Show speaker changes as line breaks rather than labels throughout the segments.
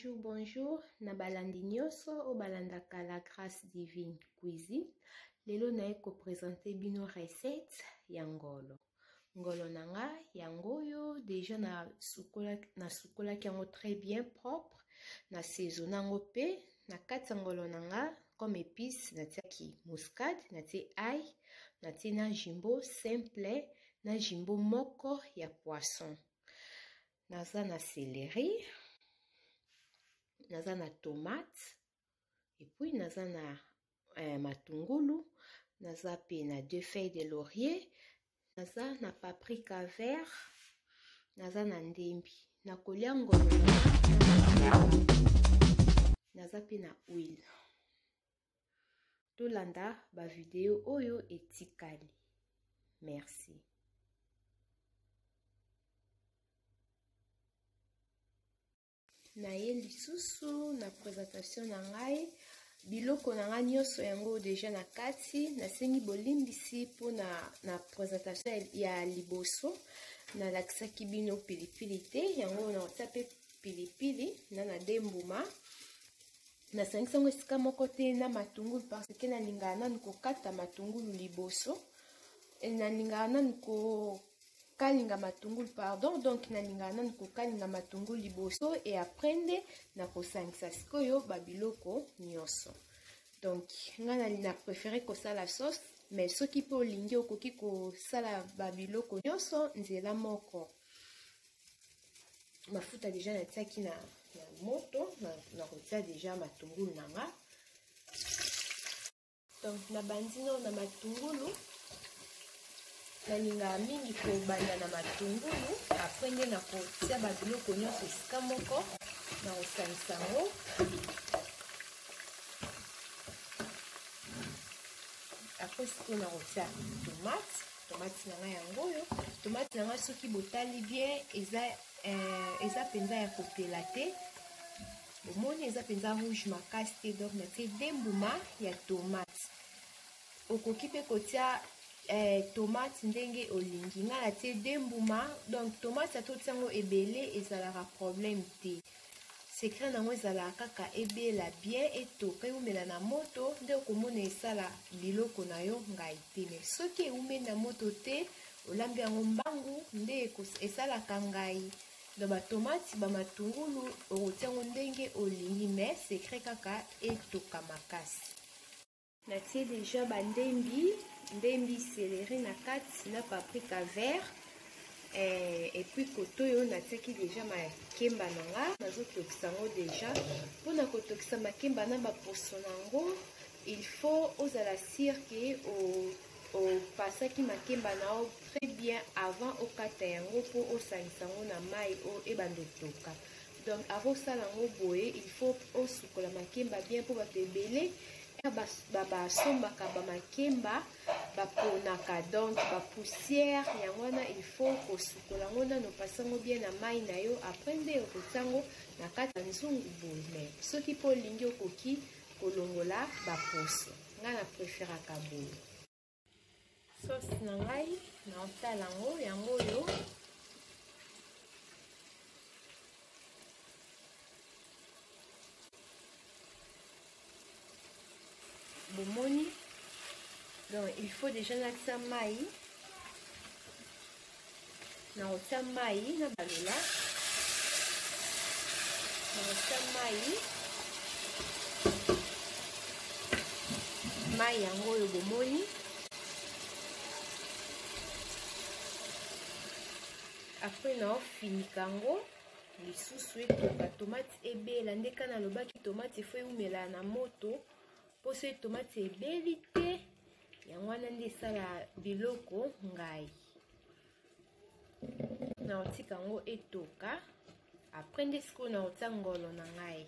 Bonjour, bonjour na balandi nyonso oyo balandaka la grâce divine cuisine. Lelo naye ko présenter bino recette ya ngolo. Ngolo na nga yango oyo deja nasukolaki yango très bien propre, na saisonne yango mpe na kati ya ngolo na nga comme épice natiaki muscade, natie ail, natie na jumbo simple na jumbo moko ya poisson. Naza na céleri, naza na tomate, et puis naza na matungulu, naza pe na 2 feuilles de laurier, naza na paprika vert, naza na ndembi. Nakolia ngolo naza pe na huile. Tolanda ba video oyo etikali. Merci. Naye lisusu na présentation na ngai biloko na ngai nyonso yango deja na kati. Nasengi bolimbisi mpona na présentation ya liboso nalakisaki bino pilipili te, yango nakotia mpe pilipili na de mbuma. Nasangisi yango esika moko te na matungulu parce que nalingaka nanu kokata matungulu liboso, nalingaka nanu kokalinga matungulu, pardon. Donc nalingaka nanu kokalinga matungulu liboso et après nde nakosangisa sikoyo babiloko nyonso. Donc nga na préféré kosala sauce, mais soki mpe olingi okoki kosala babiloko nyonso nzela moko. Mafuta deja natiaki na moto, nakotia deja matungulu na nga. Donc nabandi nao na matungulu, nalingaka mingi kobanda na matungulu, après nde nakotia babiloko nyonso esika moko, nakosangisa yango. Après sikoyo nakotia tomate. Tomate na ngai yango oyo. Tomate na ngai soki botali bien eza mpenza ya kotela te, bomoni eza mpenza rouge makasi te. Donc natie de mbuma ya tomate. Okoki mpe kotia tomate ndenge olingi. Ngai natie de mbuma, donc tomate ata otia yango ebele ezalaka problème te. Secret nango ezalaka kaka ebela bien, etoka, eumela na moto, nde okomona esala biloko na yo ngai te. Mais soki eumeli na moto te, olambi yango mbangu, nde esalaka ngai. Donc ba tomate, ba matungulu okotia yango ndenge olingi, mais secret kaka etoka makasi. Natie deja ba ndembi, ndembi céleri na kati na paprika vert. Et puis koto oyo natiaki deja makemba na nga, nazotokisa yango deja. Mpona kotokisa makemba na baposo na yango, il faut ozala sûr ke opasaki makemba na yo très bien avant okata yango mpo osangisa yango na mai oyo ebanda otoka. Donc avant osala yango boye, il faut osukola makemba bien, mpo bato ebele basombaka ba makemba baponaka, donc ba poussière yango wana il faut kosukola yango nano, opasi yango bien na mai na yo, après nde okotia yango na kati ya nzungu boye. Mais soki mpo olingi okoki kolongola baposo, ngai na préféraka boye. Sauce na ngai na otala yango yango oyo. Bomoni, donc il faut déjà natia mai, na otia mai na balola, na otia mai, mai yango oyo bomoni. Après na ofinika yango lisusu etoka, tomate ebela. Ndeka nalobaki tomate efo eumela na moto, mpo soki tomate ebeli te, yango wana nde esala biloko ngai. Na otika yango etoka, après nde sikoyo na otia ngolo na ngai.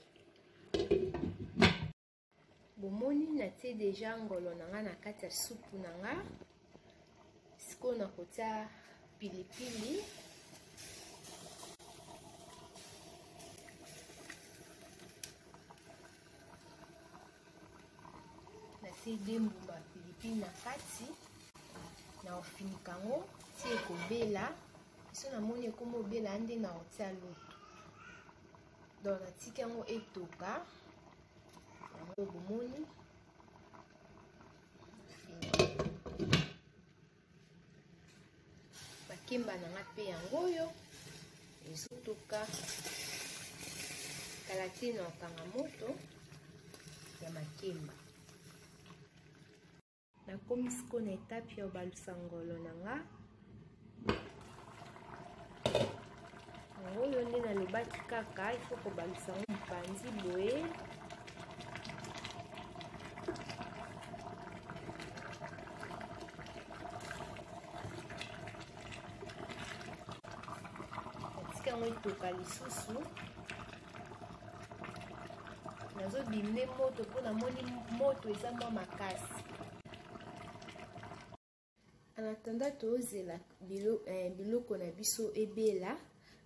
Bomoni natie deja ngolo na ngai na kati ya supu na nga. Sikoyo nakotia pilipili, natie de mbuma ya pilipili na kati, na ofinika yango ti ekobela. So namoni ekoma obela nde na otia loto. Donc natiki yango etoka yango, bomoni fini. Makemba na nga mpe yango oyo ezotoka, kala te na okanga moto ya makemba. Nakomi sikoyo na etape ya kobalusa ngolo na nga. Yango oyo nde nalobaki kaka ifo kobalusa yango mopanzi boye. Natika yango etoka lisusu, nazodimine moto mpo namoni moto eza mwa makasi. En attendant tozela biloko na biso ebela,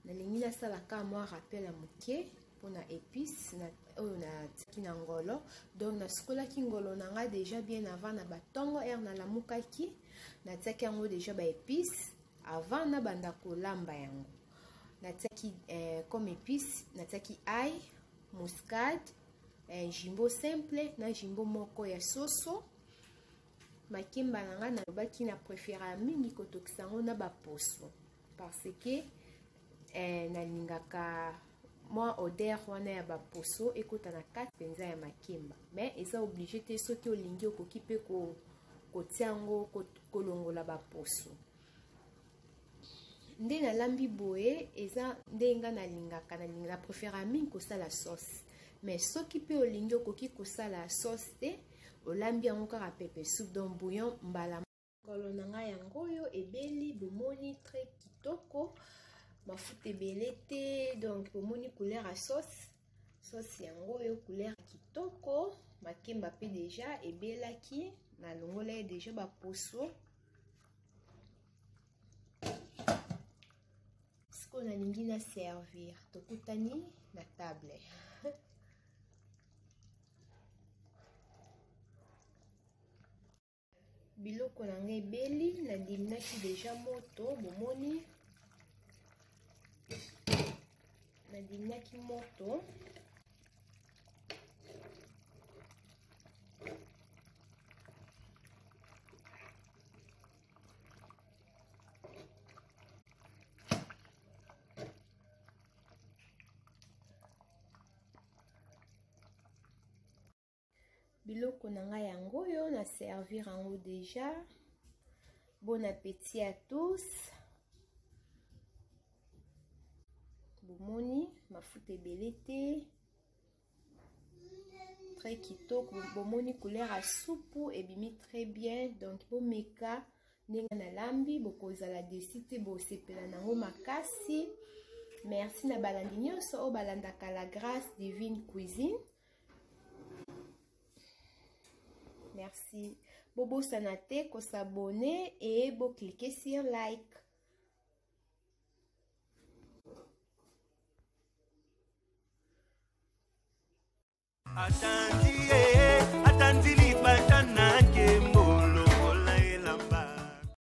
nalingi nasala ka mwa rappel ya moke mpona épice oyo natiaki na ngolo. Donc nasukolaki ngolo na nga déjà bien avant na batongo heure nalamukaki, natiaki yango déjà ba épice avant nabanda kolamba yango. Natiaki comme épice, natiaki ail, muscade, jumbo simple na jumbo moko ya soso. Makemba na nga, nalobaki na préféra mingi kotokisa yango na baposo parce que nalingaka mwa odeur wana ya baposo ekota na kati mpenza ya makemba. Mais eza obligé te, soki olingi okoki mpe kotia yango kolongola baposo. Nde nalambi boye, eza nde nga nalingaka, na préféra mingi kosala sauce. Mais soki mpe olingi, okoki kosala sauce te, olambi yango kaka pepper soup, donc bouillon mbala. Ngolo na ngai yango oyo ebeli, bomoni, très kitoko, mafuta ebele te. Donc bomoni couleur ya sauce, sauce yango oyo, couleur kitoko. Makemba mpe déjà ebelaki, nalongola ye déjà baposo. Sikoyo nalingi na servir, tokutani na table. Biloko na ngai ebeli, nadiminaki déjà moto, bomoni, nadiminaki moto. Biloko na ngai yango oyo, na servir yango déjà. Bon appétit à tous. Bomoni, mafuta ebele te, très kitoko. Bomoni couleur ya supu ebimi très bien. Donc bomeka ndenge nalambi, bokozala déçus te, bosepela nango makasi. Merci na balandi nyonso oyo balandaka La Grâce Divine Cuisine, merci. Bobosana te kos'abonner et bocliquer sur like.
Ata